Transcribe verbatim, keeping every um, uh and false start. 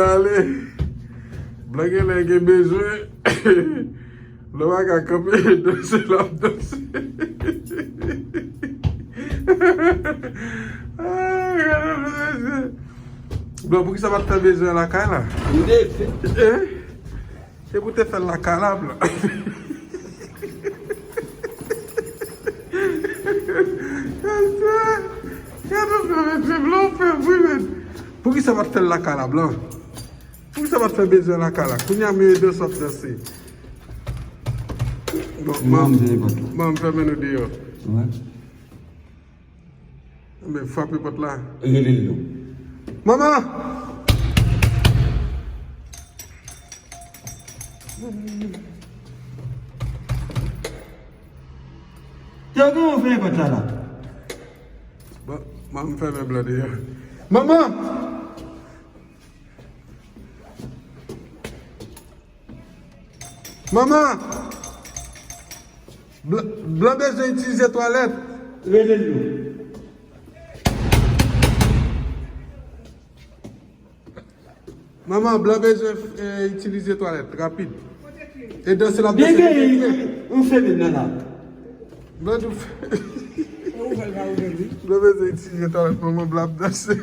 Ale. Blan genlè gen bezwen. Blan pa ka kanpe, danse l ap danse. Ay, gade mesye. Blan, poukisa w pa t fè bezwen lakay la? M te fè. Eh? Se pou te fè l lakay la, Blan. Gade, gade, mesye, Blan, w fè vre, men. Poukisa w pa t fè l lakay la, Blan? Poukisa w pa t fè bezwen lakay la? Kounye a, m ede w sot danse. Bon, ban m fèmen nou deyò. Men frape pòt la. Rele l non. Manman! Yo, kòman w fèmen pòt la la? Bon, manman fèmen Blan deyò. Manman! Manman! Blan, Blan bezwen itilize twalèt. Rele l non. Manman, Blan bezwen, eh, itilize twalèt rapid. E danse l ap danse. Blan di w fè. Blan bezwen itilize twalèt, manman, Blan ap danse.